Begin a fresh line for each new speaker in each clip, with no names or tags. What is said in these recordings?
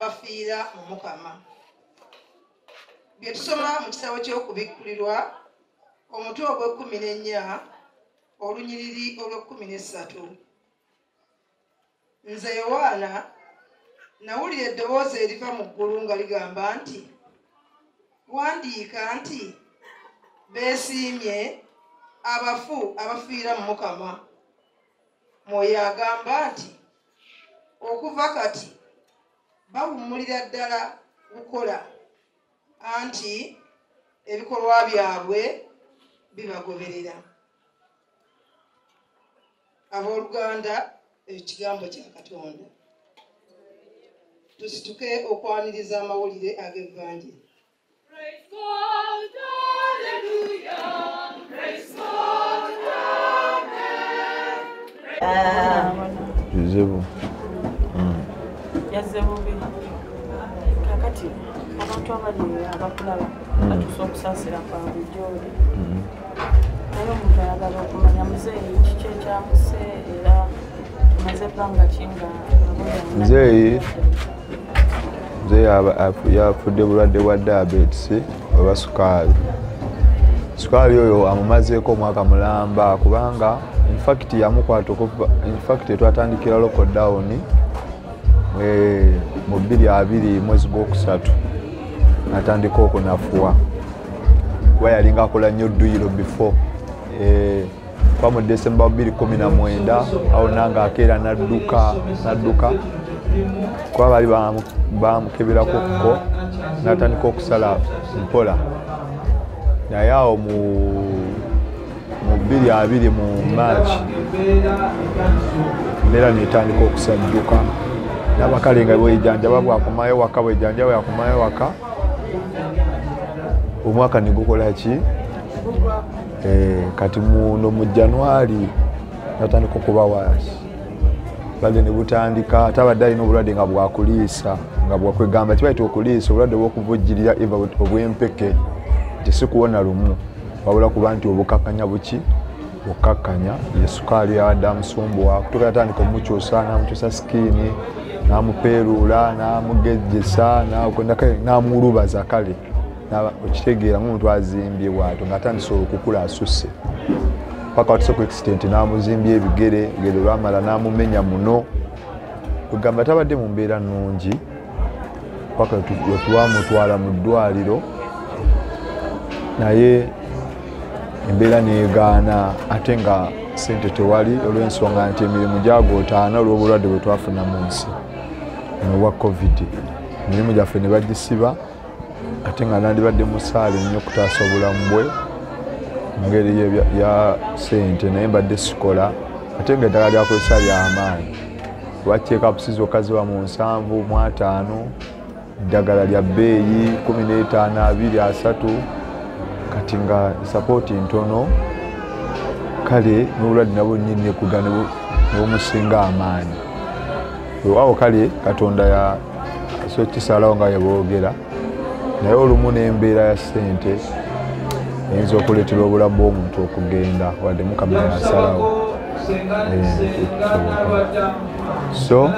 Abafiira mu Mukama. Bye tusoma mu kitabo ky'Okubikkulirwa, omutwe ogw'e14, olunyiriri olw'e13. Nze Yowaana nawulira eddoboozi eriva mu ggulu nga ligamba nti, "Wandiika nti beesiimye abafu abafiira mu Mukama." Mwoyo agamba nti okuva kati bawummulira ddala kukola, anti ebikolwa byabwe bibagoberera. Abooluganda, ekigambo kya Katonda. Tusituke okwaniriza amawulire ag'Evanjiri.
Praise God, hallelujah. Praise God, amen.
Bizibu.
Yazze bubi. Kakati abantu abali abakulaba batuuse okusaasira kwabwe gy'oli, naye omuntu ayagala okumanya muzeeyi kiki ekyamuse, era tumaze ebbanga ki nga
Muzeeyi yafudde bulwadde bwa diabetes oba sukaali. Sukaali oyo amumazeeko omwaka mulamba, kubanga infact yamukwata okuva, infact twatandikira lockdown mu 2020, mwezi gw'okusatu, natandika okunafuwa, kuba yalinga akola nnyo dduyiro before. Kuba mu December 2019 awo nanga akeera nadduka nadduka, kuba baali bamukeberako ko natandika okusala mpola. Naye awo mu 2020 mu March embeera netandika okusajjuka, nabakale nga bwejanjaba bwakomayo waka, bwejanjaba yakomayo waka, omwaka negukola ki? Kati muno mu January natandika okuba waasi, bulwadde ne butandika. Ate abadde alina obulwadde nga bwakuliisa, nga bwakwegamba kibayita okuliisa, obulwadde bw'okuvujjirira eva obw'empeke, nti si kuwona lumu, wabula kuba nti obukakkanya buki bukakkanya. Ye sukaali yabadde amusumbuwa kutuuka yatandika omukyusa, n'amukyusa skin, n'amupeeruula, n'amugejjesa, n'amulubaza. Kale okitegeera ng'omuntu azimbye bw'atyo ng'atandise olukukula asusse paka watuse ku accident, n'amuzimbya ebigere, ebigere olwamala n'amumenya muno. Kwegamba tabadde mu mbeera nnungi paka wetwamutwala mu ddwaliro, naye embeera negaana, ate nga sente tewali, olw'ensonga nti emirimu gyagootaana olw'obulwadde bwe twafuna mu nsi eno obwa COVID, emirimu gyaffe ne bagisiba, ate nga nandibadde musaale nnyo okutaasa obulamu bwe mu ngeri ya sente, naye mbadde sikola, ate nga eddagala lyakozesa lyamaanyi, kuba checkups zokka ziba mu 75, eddagala lya bbeeyi 15, 20, 30. Kati nga support ntono, kale n'obulwadde nabwo nnyini nekuga ne bumusinga amaanyi. Weewaawo kale Katonda so kisalawo nga yeboogera, naye olumu n'embeera ya ssente eyinza okuleetera obulamu bw'omuntu okugenda, wadde Mukama yasalawo. So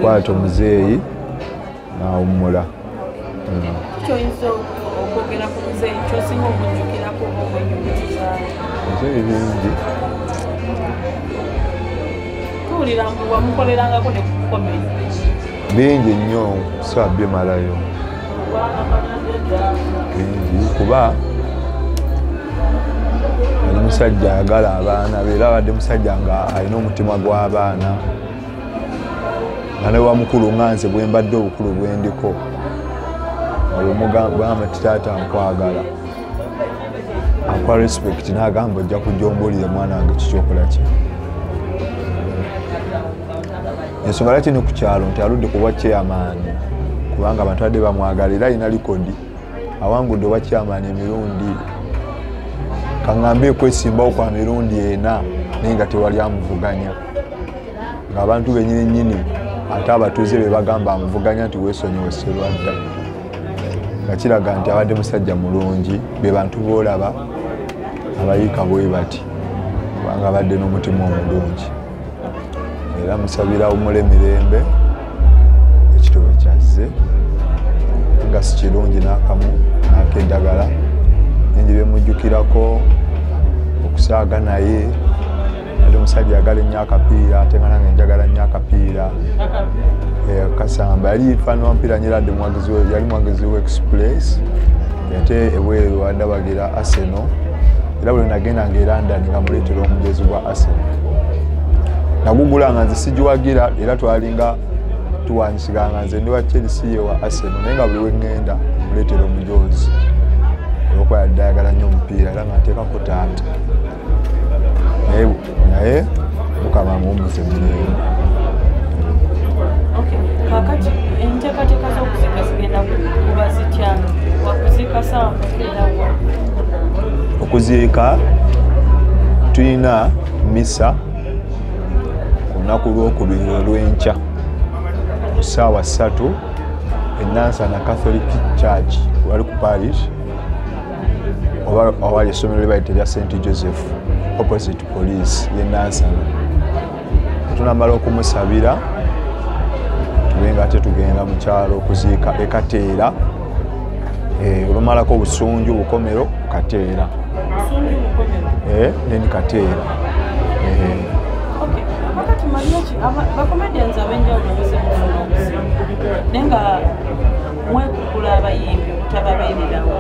bwatyo muzeeyi n'awummula.
Kyoyinza okwogera ku muzeeyi, kyosinga okujjukirako oba okwenyumirizaawo?
Muzeeyi bingi.
Tuwulira mbu wamukolerangako ne kukomenya.
Bingi nnyo, so bimalayo bingi, kuba ali musajja ayagala abaana be, era abadde musajja nga alina omutima gw'abaana, nga ne wamukulu nga nze bwe mbadde obukulu bwendiko, bwemugamba ti, "Taata, nkwagala," akuwa respect, n'agamba, "Ojja kujja ombuulire, mwana wange, kikyokola ki." Ensonga lwaki ni ku kyalo nti aludde ku bwa chairman, kubanga abantu badde bamwagala, era alina likodi, awangudde obwa chairman emirundi, kaŋŋambe ekwesimbawo kwa mirundi ena, naye nga tewali amuvuganya, ng'abantu benyini nyini ate abatuuze be bagamba amuvuganya nti weesonyiwe Serwadda, nga kiraga nti abadde musajja mulungi. Be bantu boolaba abayiika bwe bati, kubanga abadde n'omutima omulungi, era musabira awummule mirembe, ekitabo kyazze. kyazze nga si kirungi n'akamu n'akeddagala bingi byemujjukirako okusaaga naye ate omusajja ayagala ennyo akapiira ate nga nange njagala nnyo akapiira kasamba yali faani wa mupiira nnyo era yali muwagizi wa Express ate ebweru adabagira Arsenal era buli nagendanga e London nga muleetera omugezi gwa Arsenal nagugula nga nze sigiwagira era twalinga tuwanyisiganga nze ndi wa Chelsea ye wa Arsenal naye nga buli we ŋŋenda muleetera omujoozi olwokuba yadde ayagala nnyo omupiira era nga nteekako taata naye Mukama amuwummuze mirembe.
Kaakati enteekateeka z'okuziika zigenda kuba zitya? Wakuziika ssaawa mmeka wa?
Okuziika tulina mmisa ku lunaku lwokubiri olw'enkya ku ssaawa 3 e Nansana Catholic Church wali ku parish oba awali essomero lye bayita erya St Joseph opposite police y'e Nansana. Tunamala okumusabira tube nga ate tugenda mu kyalo okuziika e Kateera olumalako Obusunju Bukomero Kateera then Kateera.
Kakati Mariachi bacomedians ab'enjawulo bazze mufuna obuzibu naye nga mwekukula abayimbi obutababeererawo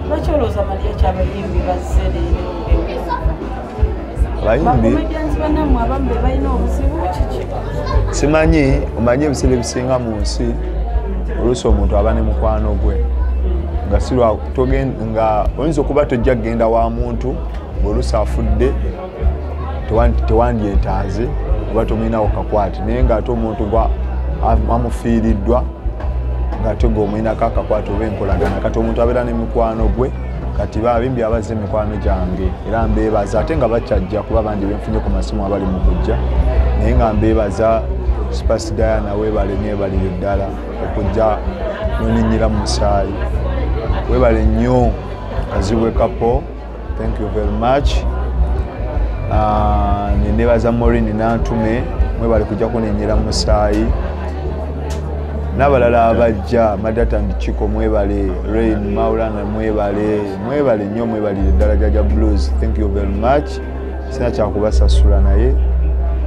lwaki olowooza Mariachi abayimbi bazze leero? Bacomedians bannammwe abamu be balina obuzibu kiki?
Simanyi omanyi ebiseera ebisinga mu nsi oluusi omuntu aba ne mukwano gwe nga si nga oyinza okuba tojja kugenda wa muntu ng'oluusi afudde tewandyetaaze oba tomulinawo kakwate naye ng'ate omuntu amufiiriddwa ng'ate gwe omulinako akakwate oba enkolagana kati omuntu abeera ne mukwano gwe kati babimbi abazze mikwano gyange era mbeebaza ate nga bakyajja kuba bangi benfunye ku masimu abali mu kujja naye nga mbeebaza Spice Diana weebale neebalire ddala okujja noninnyira mu musaayi weebale nnyo Kazibwe Kapo, thank you very much. Neneebaza Maureen Nantume mwebale kujja kuninnyira mu musaayi n'abalala abajja Madata and Chiko mwebale, Rain Maulana mwebale, mwebale nnyo mwebalire ddala Jjajja Blues, thank you very much. Sina kyakubasasula naye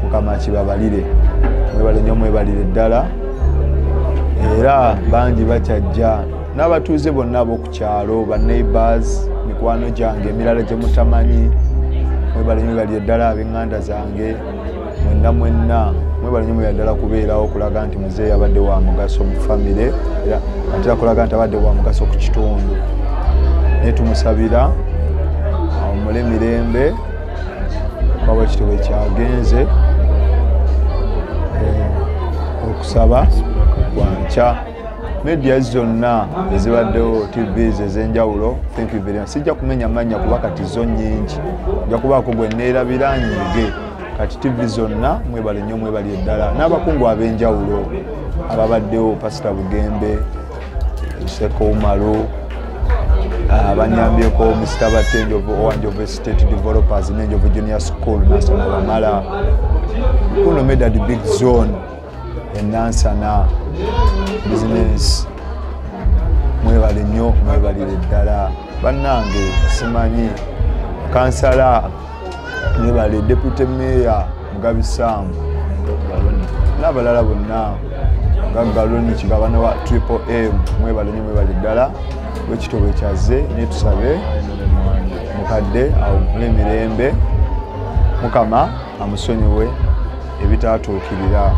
Mukama akibabalire, mwebale nnyo mwebalire ddala era bangi bakyajja n'abatuuze bonna ab'oku kyalo ba neighbors mikwano gyange emirala gye mutamanyi mwebale nnyo mwebalire ddala ab'eŋŋanda zange mwenna mwenna mwebale nnyo mwebalire ddala kubeerawo okulaga nti muzeeyi abadde wa mugaso mu famire era atera kulaga nti abadde wa mugaso ku kitundu naye tumusabira awummule mirembe kuba bwe kityo bwe kyagenze okusaba kwankya. Media zonna ezibaddewo TVs ez'enjawulo thank you very much. Sijja kumenya mannya kuba kati zo nnyingi nja kubaako gwe neerabira nyige kati TV zonna mwebale nnyo mwebalire ddala n'abakungu ab'enjawulo ababaddewo Pastor Bugembe, Seko Umaru abanyambyeko Mr. Batenjovu Owanjovu State Developers n'Enjovu Junior School Nansana Bamala kuno Medad Big Zone e Nansana business mwebale nnyo mwebalire ddala bannange simanyi kansala mwebale Deputy Mayor Mugabi Sam n'abalala bonna nga Galoni Kigabana wa Triple M mwebale nnyo mwebale ddala bwekityo bwe kyazze naye tusabe mukadde awummule mirembe Mukama amusonyiwe ebitaatuukirira.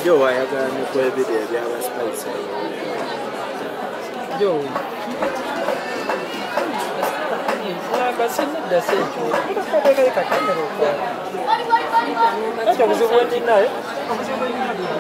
Jo ayagala ne ku ebiri ebyaba Spice.
Jo. Basinidda sekyo. Kuteekayo kakamera okwala. Ate obuzibu bwe ndinayo. Obuzibu bwe ndinayo.